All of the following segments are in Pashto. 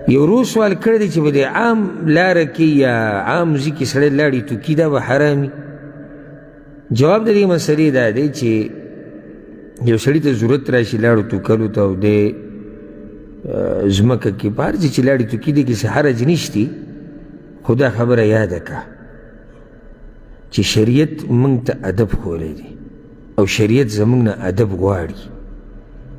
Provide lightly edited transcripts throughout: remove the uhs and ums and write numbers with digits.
یو ورور سوال کړی دی چې په دې عام لاره کې یا عام ځای کې سړی لاړې توکي، دا به حرام وي؟ جواب د دې مسئلې دا دی چې یو سړي ته ضرورت راشي لاړو توکلو ته، او دی ځمکه کې په هر ځای چې لاړې توکي، دې کې څه حرج نشتي. خو دا خبره یاده کړه چې شریعت موږ ته ادب ښوولی دی او شریعت زموږ نه ادب غواړي.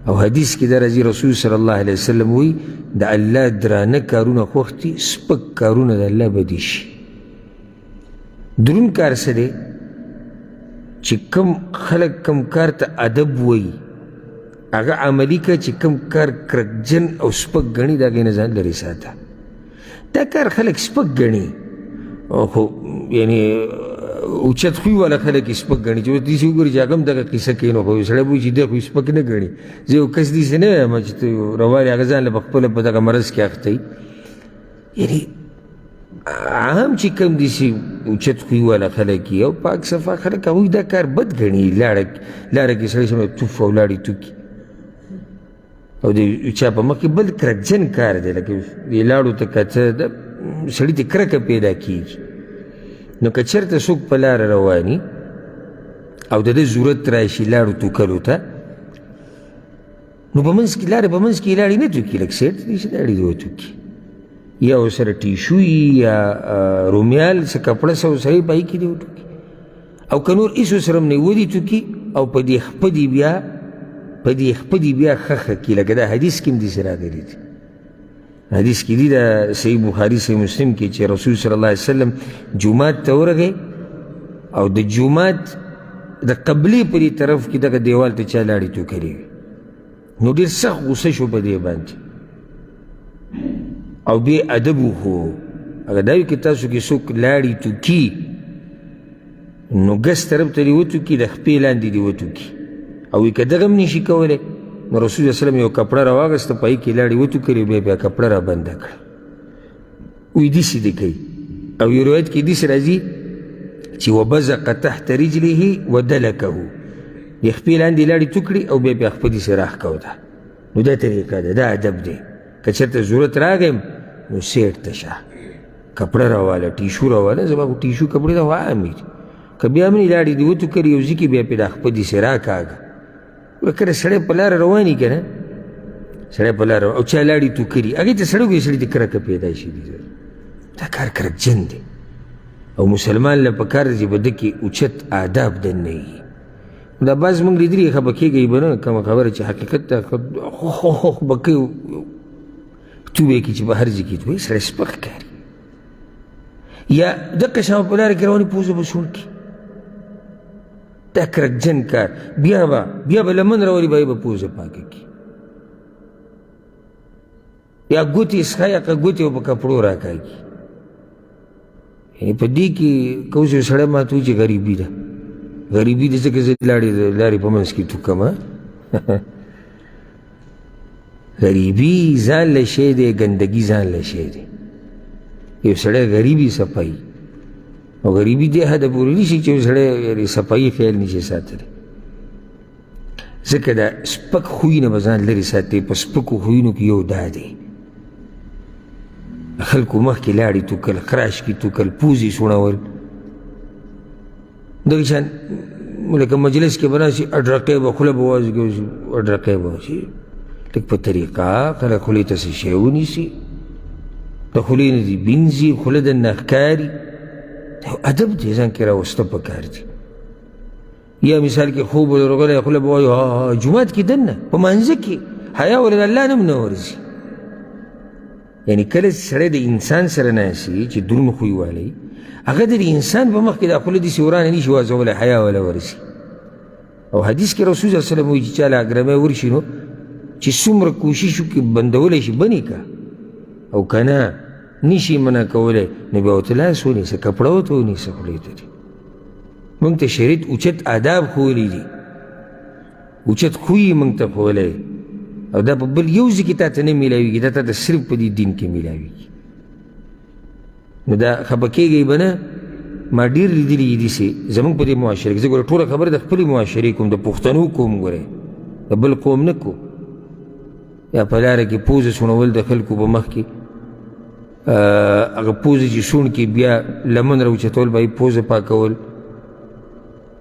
او حدیث کې دا راځي، رسول صلی الله علیه وسلم وایي د الله درانه کارونه خوښ دي، سپک کارونه د الله بدي شي. درون کار څه دی؟ چې کم خلک کم کار ته ادب وایي هغه عملي که، چې کم کار کرکجن او سپک ګڼي د هغې نه ځان لرې ساته. دا کار خلک سپک ګڼي، خو یعنې اوچت خوی والا خلک یې سپک ګڼي. چې اوس داسې وګوري چې هغه هم دغه قصه کوي، نو خو سړی به وایي چې دی خو یې سپک نه ګڼي. زه یو کس داسې نه وایم چې ته روان یې، هغه ځان له په خپله په دغه مرض کې اخته وي. یعنې عام چې کوم داسې اوچت خوی والا خلک یې او پاک صفا خلک، هغوی دا کار بد ګڼي. لاره کې سړی سمه توف او لاړې توکي او د چا په مخ کې بل کرکجن کار دی، لکه دې لاړو ته کته د سړي ته کرکه پیدا کېږي. نو که چېرته څوک په لاره رواني او د ده ضرورت راشي لاړو توکلو ته، نو په منځ کې لارې په منځ کې لاړې نه توکي، لږ سیټ دی چې لاړې دې وتوکي، یا ورسره ټیشو یا رومیال څه کپړه څه ورسره یې په هغې کې دې وټوکي، او که نور هېڅ ورسره هم نه وي ودې توکي، او په دې خپه دې بیا په دې خپه دې بیا ښخه کړي. لکه دا حدیث کې هم داسې راغلي دي، حدیث کې دي د صحیح بخاري صحیح مسلم کې چې رسول صلی الله علیه وسلم جومات ته ورغی او د جومات د قبلې په دې طرف کې دغه دیوال ته چا لاړې توکلې وي، نو ډېر سخت غوسه شو په دې باندې او بې ادب وښو. هغه دا وي که تاسو کې څوک لاړې توکي نو ګس طرف ته دې وتوکي، د خپې لاندې دې وتوکي، او وایي که دغه هم نشي کولی، نو رسول الله وسلم یو کپړه راواغسته، په هغې کې لاړې وتوکلې، بیا بیا کپړه را بنده کړه. وایي داسې دې کوي. او یو روایت کې داسې راځي چې وبزق تحت رجله ودلکه، د خپې لاندې لاړې تو کړي او بیا بیا خپه داسې راښکوته. نو دا طریقه ده، دا ادب دی. که چېرته ضرورت راغی نو سیټ ته شه، کپړه راواله، ټیشو راواله، زما خو ټیشو کپړې دا خو عامې دي. که بیا هم نه لاړې دې وتوکلې یو ځای کې، بیا پرې دا خپه داسې راکاږه. کله سړی په لاره روان وي که نه، سړی په لاره او چا لاړې توکلي، هغې ته سړی وګوري، سړي ته کرکه پیدا شي. دا کار کرکجن دی او مسلمان له پکار دی چې په ده کې اوچت آداب دننه وي. دا بعض موږ لیدلي خفه کېږئ به نه، کومه خبره چې حقیقت ده خو به کوي، تو به کړي چې په هر ځای کې وایي سړی سپک ښکاري، یا دقه شان په لاره کې رواني پوزه به سوڼ کړي. دا کرکجن کار بیا به لمن راولي، بیا به پوزه پاکه کړي، یا ګوتې څښه یا که ګوتې په کپړو راکاږي. یعنې په دې کې که اوس یو سړی ماته وایي چې غریبي ده، غریبي ده ځکه زه لاړې د لارې په منځ کې توکم، غریبي ځان له شی دی، ګندګي ځان له شی دی. یو سړی غریبي صفایي او غریبي دې حده پورې نشي چې یو سړی یعنې صفایي خیال نشي ساتلی، ځکه دا سپک خویونه به ځان لرې ساتي. په سپکو خویونو کې یو دا دی، خلکو مخکې لاړې توکل، خراش کې توکل، پوزې سوڼول، دغه شان لکه مجلس کې به راشي اډرقې به خوله به وازي کوي، اډرقې به وشي لږ په طریقه، خلک خولې ته څه شی ونیسي، د خولې نه دي بینځي، خوله دننه ښکاري. ادب دی ځان کې راوسته پکار دي. یا مثال کې خوب ورغلی خوله به وایي جومات کې دننه په مانځه کې حیا ولې د الله نه هم نه ورځي. یعنې کله چې سړی د انسان سره ناست چې دروند خوی والی، هغه د انسان په مخ کې دا خوله داسې ورانه نشي وازولی، حیا وله ورځي. او حدیث کې رسول صلی الله علیه وسلم وایي چې چا له اګرمۍ ورشي نو چې څومره کوشش وکړي بندولی شي بنې که، او که نه نشي منع کولی نو بیا ورته لاس ونیسه، کپړه ورته ونیسه خولې ته. موږ ته شریعت اوچت آداب ښوولي دي، اوچت خوی یې موږ ته ښوولی، او دا په بل یو ځای کې تا ته نه میلاویږي، دا تا ته صرف په دې دین کې میلاویږي. نو دا خفه کېږئ به نه، ما ډېر لیدلي دي داسې زموږ په دې معاشره کې. زه ګوره ټوله خبره د خپلې معاشرې کوم، د پښتنو کوم، ګوره د بل قوم نه کوم. یا په لاره کې پوزه سوڼول د خلکو په مخ کې، هغه پوزې چې شون کې بیا لمن راوچتول، به یې پوزه پاکول،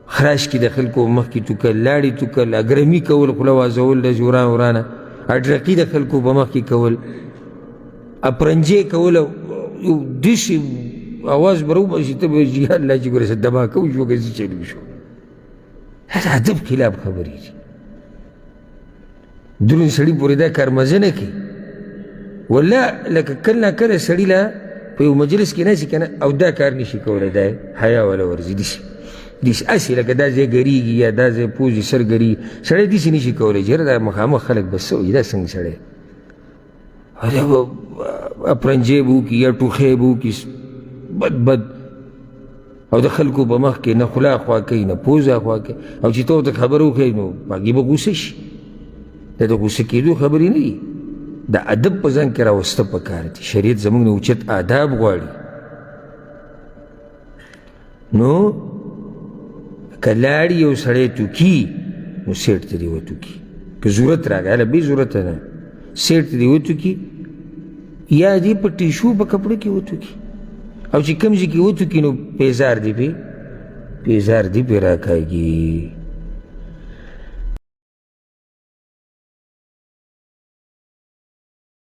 خراش کې د خلکو مخکې توکل، لاړې توکل، اګرمي کول، خوله وازول داسې ورانه ورانه، اډرقي د خلکو په مخکې کول، اپرنجې کول، یو داسې اواز به راوباسي ته به چې یا الله چې ګوره څه دماکه وشوه که څه چل وشو. دا د ادب خلاف خبرې دي. دروند سړي پورې دا کار مزه نه کوي. ولا لکه کله نا کله سړي له په یو مجلس کې ناست که نه او دا کار نشي کولی، دا حیا وله ورځي داسې داسې هسې لکه دا ځای ګرېږي یا دا ځای پوزې سر ګرېږي، سړی داسې نشي کولی چې یاره دا مخامخ خلک به څه وایي، دا څنګه سړی اپرنجې به وکړي یا ټوخی به وکړي بد بد، او د خلکو په مخ کې نه خوله خوا کوي نه پوزه خوا کوي، او چې ته ورته خبره وکړې نو هغې به غوسه شي. دا د غوسه کېدو خبرې نه دي، د ادب په ځان کې راوسته پکار دي. شریعت زموږ نه اوچت آداب غواړي. نو که لاړ یو سړی توکي نو سیټ ته دې وتوکي، که ضرورت راغی هله بې ضرورته نه، سیټ ته دې وتوکي یا دې په ټیشو په کپړو کې وتوکي، او چې کوم ځای کې وتوکي نو پیزار دې پې پیزار دې پې راکاږي.